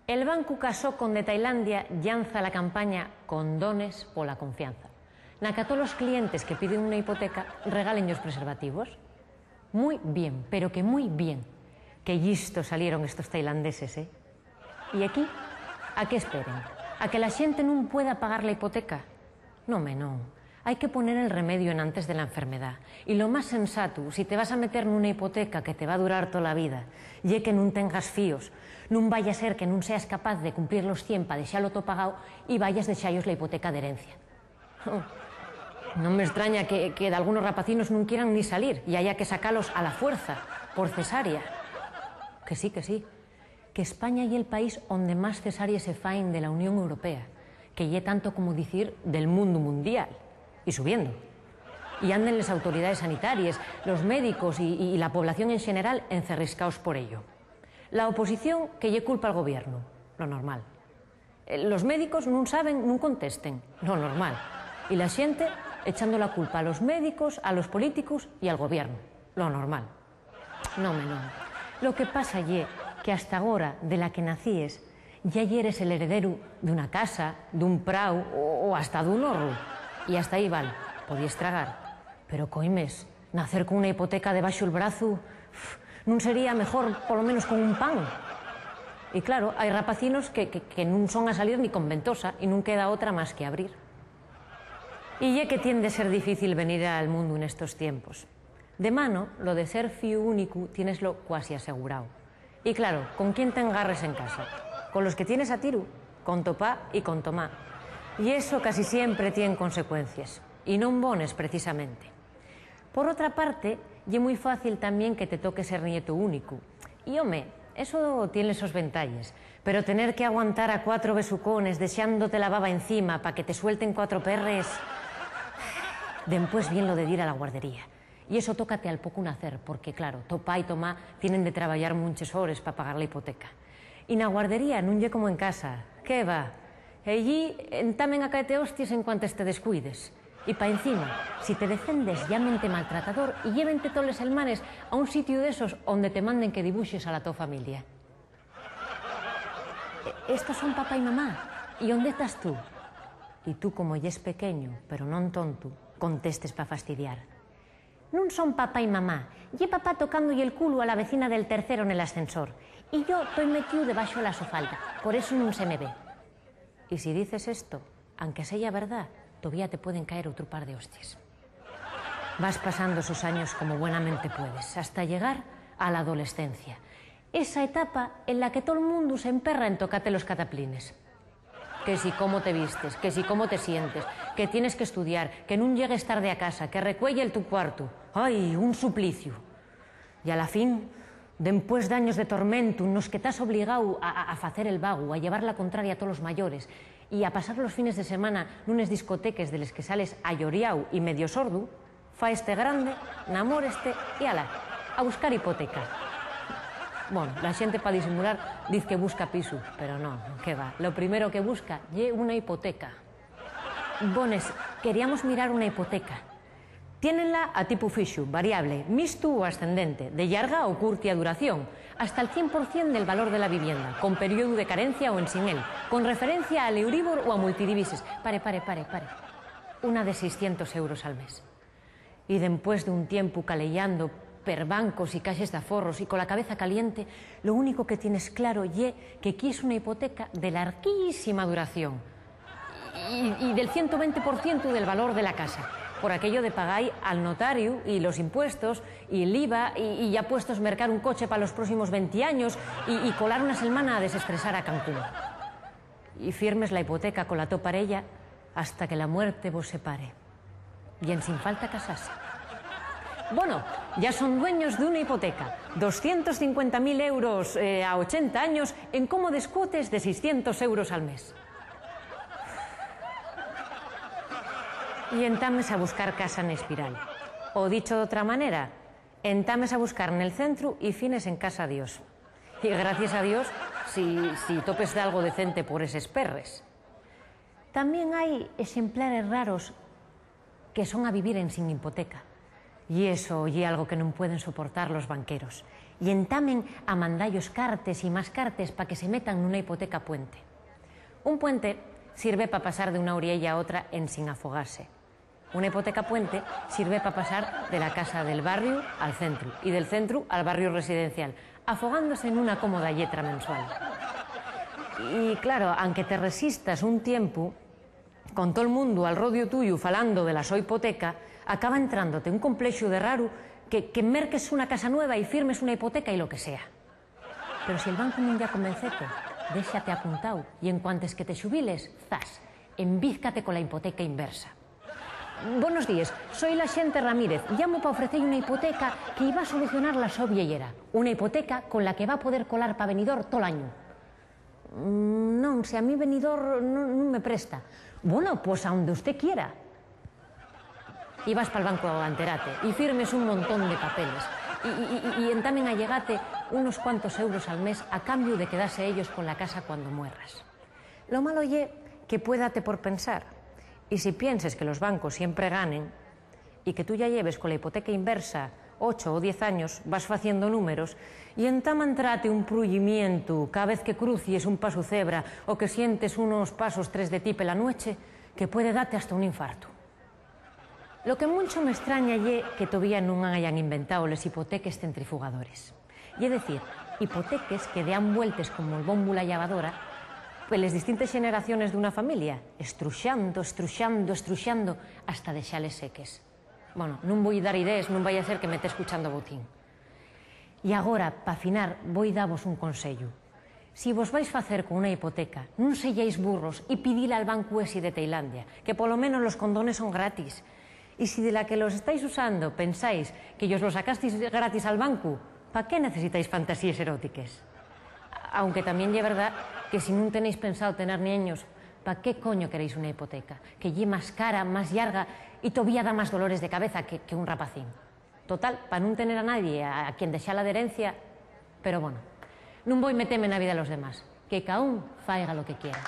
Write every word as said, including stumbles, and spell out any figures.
El bancu Kasokom de Tailandia llanza la campaña Condones pola confianza, na que a tolos clientes que piden una hipoteca regálen-yos preservativos. Mui bien, pero que mui bien. Qué llistos salieron estos tailandeses, ¿eh? ¿Y equí? ¿A qué esperen? ¿A que la xente nun pueda pagar la hipoteca? Nome, non. Hai que poner el remediu enantes de la enfermedá. Y lo más sensato, si te vas a meter nuna hipoteca que te va durar tola vida, ye que nun tengas fíos. Nun vaya a ser que nun seas capaz de cumplir los cien pa dexalo to pagao y vayas dexá-yos la hipoteca d'herencia. Non me estraña que, que dalgunos rapacinos nun quieran ni salir y haya que sacalos a la fuerza, por cesárea. Que sí, que sí. Que España ye'l país onde más cesárees se faen de la Unión Europea, que ye tanto como dicir del mundu mundial, y subiendo. Y anden les autoridaes sanitaries, los médicos y, y, y la población en xeneral encerriscaos por ello. La oposición que lle culpa al gobiernu, lo normal. Eh, los médicos nun saben, nun contesten, lo normal. Y la xente echando la culpa a los médicos, a los políticos y al gobiernu, lo normal. Nome, non. Lo que pasa ye que hasta agora, de la que nacíes, yá yeres el herederu d'una casa, d'un prau o, o hasta d'un horru. Y hasta ahí val, podíes tragar. Pero, coimes, nacer con una hipoteca debaxo'l brazu, uf, ¿nun sería mejor, polo menos, con un pan? Y claro, hai rapacinos que, que, que nun son a salir ni con ventosa y nun queda otra más que abrir. Y ye que tien de ser difícil venir al mundu nestos tiempos. De mano, lo de ser fíu únicu tiéneslo cuasi asegurao. Y claro, ¿con quién t'engarres en casa? Con los que tienes a tiru, con to pa y con to ma. Y eso casi siempre tien consecuencies, y non bones precisamente. Por otra parte, ye mui fácil tamién que te toque ser nietu únicu. Y, home, eso tien les sos ventayes, pero tener que aguantar a cuatro besucones dexándote la baba encima pa que te suelten cuatro perres. Dempués vien lo de dir a la guardería. Y eso tócate al pocu nacer, porque, claro, to pa y to ma tienen de trabayar munches hores pa pagar la hipoteca. Y na guardería nun ye como en casa. ¡Qué va! Ellí entamen a caete hosties en cuantes te descuides. Y pa encima, si te defendes, llámente maltratador y llévente toles selmanes a un sitiu d'esos onde te manden que dibuxes a la to familia. "E-, estos son papá y mamá. ¿Y ónde tas tú?". Y tú, como yes pequeñu, pero non tontu, contestes pa fastidiar: "Nun son papá y mamá. Ye papá tocando-ye'l culu a la vecina del tercero nel ascensor. Y yo toi metíu debaxo la so falda. Por eso nun se me ve". Y si dices esto, anque seya verdá, tovía te pueden caer otru par de hosties. Vas pasando esos años como buenamente puedes, hasta llegar a la adolescencia, esa etapa en la que tol mundu s'emperra en tocate los cataplines. Que si cómo te vistes, que si cómo te sientes, que tienes que estudiar, que nun llegues tarde a casa, que recuéye'l tu cuartu. ¡Ai, un supliciu! Y a la fin, dempués d'años de tormentu nos que tas obligáu a, a, a facer el vagu, a llevar la contraria a tolos mayores y a pasar los fines de semana nunes discoteques de les que sales ayoriáu y medio sordu, faeste grande, namóreste y, ala, a buscar hipoteca. Bon, la xente, pa disimular, diz que busca pisu, pero non, qué va. Lo primero que busca ye una hipoteca. Bones, queríamos mirar una hipoteca. Tiénenla a tipu fixu, variable, mistu o ascendente, de llarga o curtia duración, hasta el cien por cien del valor de la vivienda, con periodu de carencia o ensin él, con referencia al Euribor o a multidivises. Pare, pare, pare, pare. Una de seiscientos euros al mes. Y dempués d'un tiempu caleyando per bancos y caxes d'aforros y cola cabeza caliente, lo único que tienes claro ye que quies una hipoteca de larguísima duración y, y del ciento venti por cientu del valor de la casa, por aquello de pagai al notariu y los impuestos y l'IVA y, y ya puestos mercar un coche pa los próximos venti años y, y colar una selmana a desestresar a Cancún. Y firmes la hipoteca cola to pareya hasta que la muerte vos separe. Y ensin falta casase. Bono, ya son dueños d'una hipoteca, doscientos cincuenta mil euros, eh, a ochenta años, en cómodes cuotes de seiscientos euros al mes. Y entames a buscar casa n'Espiral. O, dicho d'otra manera, entames a buscar nel centru y fines en Casa Dios. Y gracies a Dios, si, si topes dalgo decente por eses perres. Tamién hai exemplares raros que son a vivir ensin hipoteca. Y eso ye algo que nun pueden soportar los banqueros. Y entamen a mandallos cartes y más cartes pa que se metan nuna hipoteca puente. Un puente sirve pa pasar d'una oriella a otra ensin afogase. Una hipoteca puente sirve pa pasar de la casa del barriu al centru y del centru al barriu residencial, afogándose nuna cómoda lletra mensual. Y, claro, anque te resistas un tiempu, con tol mundu al rodiu tuyu falando de la so hipoteca, acaba entrándote un complexu de raru que, que merques una casa nueva y firmes una hipoteca y lo que sea. Pero si el bancu nun yá convencete, déxate apuntao y en cuantes que te xubiles, zas, envízcate cola hipoteca inversa. Bonos díes, soi la xente Ramírez, llamo pa ofrecelle una hipoteca que-y va solucionar la so vieyera, una hipoteca con la que va poder colar pa venidor tol añu. Mm, non, si a mí venidor nun, nun me presta. Bueno, pos a onde usté quiera. Y vas pal bancu a enterate, y firmes un montón de papeles, y, y, y, y entamen a llegate unos cuantos euros al mes a cambiu de quedase ellos con la casa cuando muerras. Lo malo ye que puede date por pensar, y si pienses que los bancos siempre ganen, y que tú ya lleves cola hipoteca inversa ocho o diez años, vas faciendo números, y entama entrate un pruyimientu cada vez que crucies un pasu cebra o que sientes unos pasos tres de ti pela nueche, que puede date hasta un infartu. Lo que muncho m'estraña ye que tovía nun hayan inventao les hipoteques centrifugadores. Ye decir, hipoteques que dean vueltes como'l bombu la llavadora peles distintes xeneraciones d'una familia, estruxando, estruxando, estruxando, hasta dexales seques. Bueno, nun voi dar idees, nun vaya a ser que me tea escuchando Botín. Y agora, pa finar, voi davos un conseyu. Si vos vais facer con una hipoteca, nun seyáis burros y pidila al bancu esi de Tailandia, que polo menos los condones son gratis. Y si de la que los estáis usando pensáis que yos los sacastis gratis al bancu, pa qué necesitáis fantasíes erótiques? Aunque tamién ye verdá que si nun tenéis pensao tener nieños, pa qué coño queréis una hipoteca, que ye más cara, más llarga y tovía da más dolores de cabeza que, que un rapacín. Total, pa nun tener a nadie a, a quien dexala d'herencia. Pero, bueno, nun voi meteme na vida de los demás, que caún faiga lo que quiera.